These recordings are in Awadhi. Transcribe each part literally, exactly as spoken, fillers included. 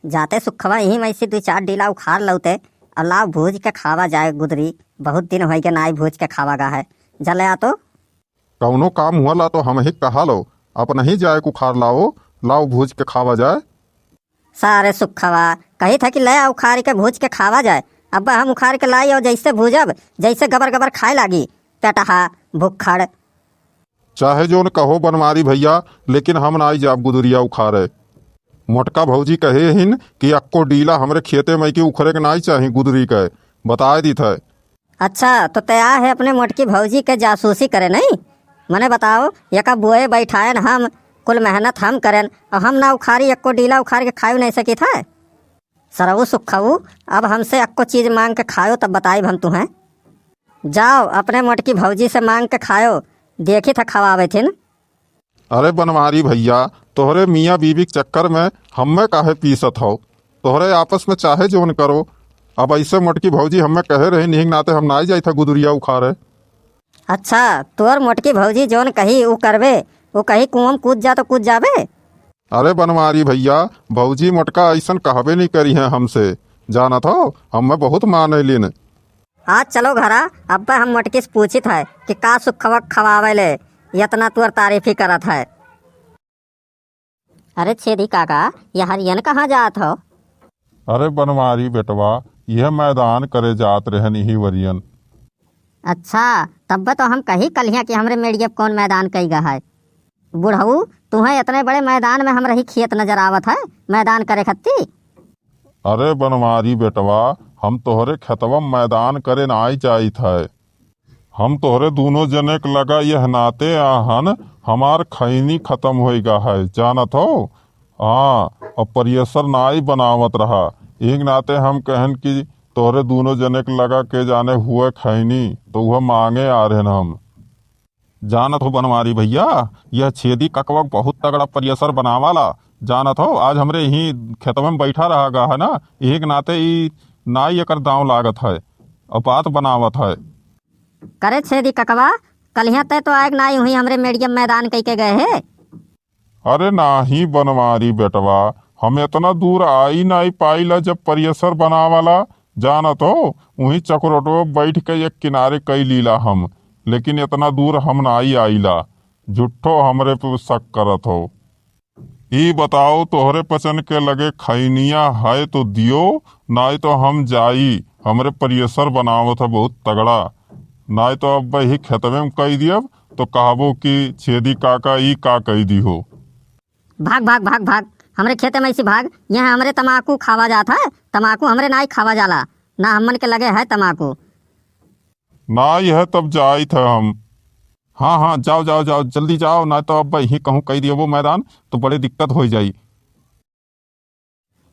जाते सुखवा यही में से दुइ चार डीला उखार लौते, और लाव भूज के खावा जाए गुदरी। बहुत दिन होइगे नाई भूज के खावा गा है। जले आ तो। कौनो काम हुआ ला तो हमही कहा लो, अपनही जाए के उखार लाओ, लाओ भूज के खावा जाए। सारे सुखवा कही था कि ले आ उखार के भूज के खावा जाए। अब हम उखार के लाई और जैसे भूजब, जैसे गबर गबर खाए लागी, पेटहा, भुक्खड़। चाहे जौन कहो बनवारी भैया, लेकिन हम नाई जाब गुदुरिया उखारे। मोटका भौजी कहे हिन कि अक्को डीला हमरे खेते में के उखरे के नाई चाही गुदुरी के, बताए दीत है। अच्छा, तो तैयार है अपने मोटकी भौजी के जासूसी करे नहीं? मने बताओ, यका बोए बैठाएन हम, कुल मेहनत हम करेन, और हम ना उखारी, अक्को डीला उखार के खायो नहीं सकी था। सरऊ सुखऊ, अब हमसे अक्को चीज मांग के खायो तब बताइब हम तुहें। जाओ, अपने मोटकी भौजी से मांग के खायो, देखी था खवावे थिन। अरे बनवारी भैया, तोहरे मियाँ बीबी के चक्कर में हम्मे काहे पीसत हो? तोहरे आपस में चाहे जौन करो। अब ऐसे मोटकी भौजी हम्मे कहे रही, निहिंग नाते हम नाई जाई था गुदुरिया उखारे। अच्छा, तोर मोटकी भौजी जौन कही ऊ करबे, ऊ कही कुआं में कूद जा तो कूद जाबे। अरे बनवारी भैया, भौजी मोटका ऐसन कहबे नहीं करी हैं हमसे, जानत हो, हम्मे बहुत माने लिन। आज चलो घरा, अब्बे हम मोटकी से पूछित है कि का सुखवा खवावे ले, यतना तोर तारीफ ही करत है। अरे छेदी काका, ये हरियन कहाँ जात हो? अरे बनवारी बेटवा, यह मैदान करे जात रहन यही वरियन। अच्छा, तब्बे तो हम कही कलिया कि हमरे मेड़िया पे कौन मैदान कई गा है। बुढ़ऊ, तुहें इतने बड़े मैदान में हमरे ही खेत नजर आवत है, मैदान करे खत्ती? अरे बनवारी बेटवा, हम तोहरे खेतवा में मैदान करे नाई जाइत है। हम तोहरे दूनो जने के लगा यह नाते आहन, हमार खैनी खत्म होइगा है, जानत हो? हाँ, अब प्रेशर नाई बनावत रहा, एक नाते हम कहन कि तोहरे दूनो जने के लगा के जाने हुए खैनी, तो वह मांगे आ रहन हम। जानत हो बनवारी भैया, यह छेदी ककवा बहुत तगड़ा प्रेशर बनावाला। जानत हो, आज हमरे यहीं खेतवा में बैठा रहा गा है ना, यही के नाते ई नाई एकर दांव लागत है और बात बनावत है। करे छेदी ककवा, कलिया तय तो आएक नाई हुई हमरे मेड़िया में मैदान कई के गए है। अरे नाही बनवारी बेटवा, हम इतना दूर आई नाई पाईला जब प्रेशर बनावाला, जानत हो, वहीं चकरोटवा बैठ के एक किनारे कई लीला हम, लेकिन इतना दूर हम नाई आईला, झुट्ठो हमरे पे शक करत हो। ई बताओ, तोहरे पचन के लगे खैनिया है तो दियो, नाई तो हम जाई, हमरे प्रेशर बनावत है बहुत तगड़ा, नाई तो अब ही खेतवे में कई दियब, तो कहबो कि छेदी काका ई का कई दी हो। भाग, भाग, भाग, भाग, हमरे खेते में से भाग, यहाँ हमरे तमाकू खावा जात है, तमाकू हमरे नाई खावा जाला, ना हमन के लगे है तमाकू। नाई है तब जाइत है हम। हाँ, हाँ, जाओ, जाओ, जाओ, जल्दी जाओ, ना तो अब यहीं कहूँ कई दियो वो मैदान, तो बड़े दिक्कत हो जाई।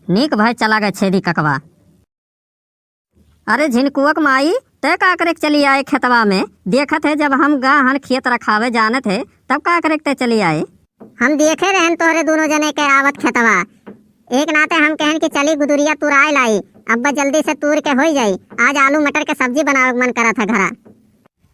नीक भाई चला गए छेदी ककवा। अरे झिनकुअक माई, तै का करे के चली आए खेतवा में? देखत है जब हम गा हन खेत रखावे जानत है, तब का करे के तै चली आए? हम देखे रहन तोहरे दोनों जने के आवत खेतवा, एक नाते हम कहन कि चली गुदुरिया तुराए लाई, अब्बा जल्दी से तूर के होई जाई, आज आलू मटर के सब्जी बनावे के मन करत है घरा।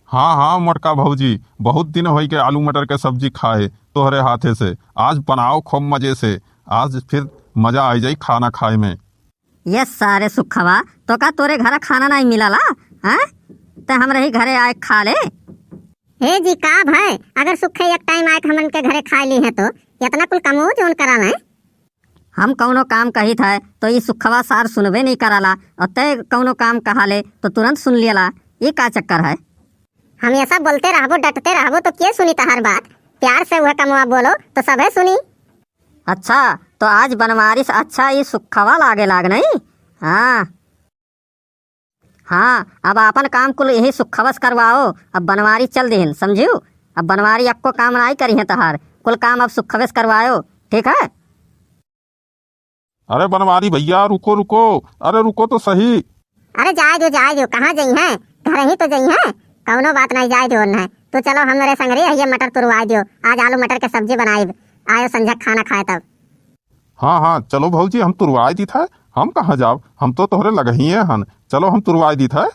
हाँ, हाँ, मोटका भौजी, बहुत दिन होई के आलू मटर के सब्जी खाए तोहरे हाथे से। आज बनाओ खूब मजे से, आज फिर मजा आ जाई खाना खाए में। ये सारे सुखवा, तो का तोरे घरा खाना नहीं मिलाला, हैं? ते हमरे ही घरे आए खा ले। हे जी, का भाई, अगर सुखे एक टाइम आए के हमन के घरे खा ली है तो इतना कुल कमो जोन करा है। हम कौनो काम कहित है तो ई सुखवा सार सुनबे नहीं कराला, और तय कौनो काम कहा ले तो तुरंत सुन लियला। ई का चक्कर है? हमेशा बोलते रहबो, डटते रहबो तो के सुनी तहार बात? प्यार से वह कमवा बोलो तो सभे सुनी। अच्छा, तो आज बनवारी से अच्छा ई सुखवा लागे लाग नहीं? हाँ। हाँ, अब आपन काम कुल यही सुखवस करवाओ। अब बनवारी चल दिहिन, समझियो? अब बनवारी अक्को काम नाई करिहें तहार, कुल काम अब सुखवस करवाओ, ठीक है? अरे बनवारी भैया, रुको, रुको, अरे रुको तो सही। अरे जाए दो, जाए दो, कहाँ जइहें? घर ही तो जइहें, कौनो बात नहीं, जाए दो उन्हें। तो चलो हमरे संगरी ये मटर तुरवाए दियो, आज आलू मटर के सब्जी बनाइब, आयो संझा खाना खाए तब। हाँ, हाँ, चलो भौजी, हम तुरवाई दीत है। हम कहाँ जाब, हम तो तोहरे लगहिए हन। चलो, हम तुरवाई दीत है।